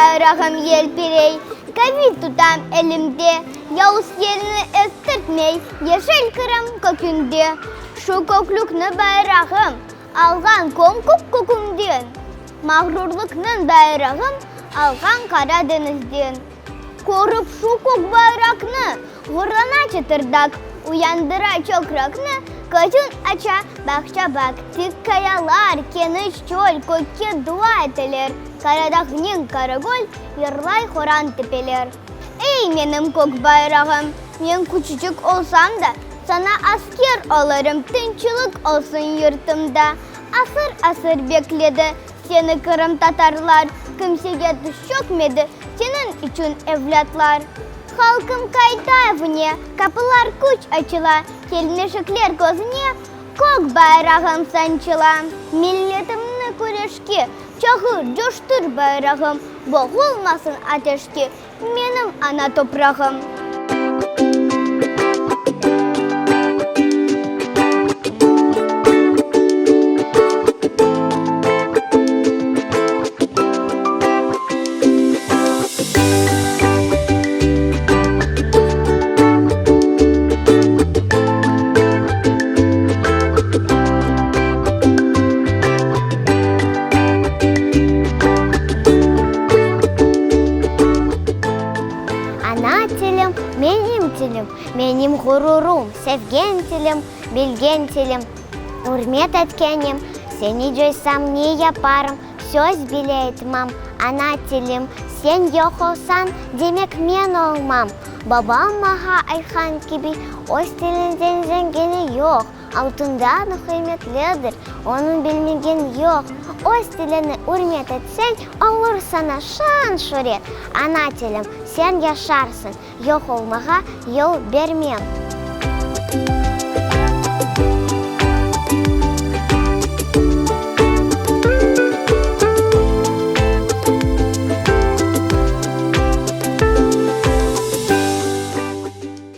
bayrağım yelpirey, Qaviy tutam elimde, Yavuz yelni estirtmey, Yeşil Qırım kökünde. Şu köklükni bayrağım, Alğan köm-kök kökümden, Mağrurlıqnıñ bayrağım, Alğan Qara deñizden. Körip şu kök bayraqnı, Ğurlana Çatırdağ, Uyandıra çoqraqnı, Közün aça bağça-bağ. Tik qayalar, keniş çöl Kökke dua eteler, Qaradağnen Qaragöl Yırlay horan tepeler. Ey, menim kök bayrağım, Men küçücik olsam da, Saña asker olurım, Tınçlıq olsun yurtumda. Asır-asır bekledi Seni qırımtatarlar, Kimsege tiz çökmedi Seniñ içün evlâtlar. Halqım qayta evine, Qapılar küç açıla, Kelmeşekler közüne Kök bayrağım sançıla. Milletimni küreşke Çağır, coştur bayrağım, Boğulmasın ateşke Menim ana toprağım. Ana tilim, menim tilim, menim ğururum, sevgen tilim, bilgen tilim, ürmet etkenim, seni coysam ne yaparım, söz bile aytmam, ana tilim, sen yoq olsañ, demek men olmam. Babam maña aytqan kibi, öz tilinden zengini yoq, altından qıymetlidir, onı bilmegen yoq. Öz tilini ürmet etseñ, olur saña şan-şüret. Ana tilim, sen yaşarsıñ, yoq olmağa yol bermem.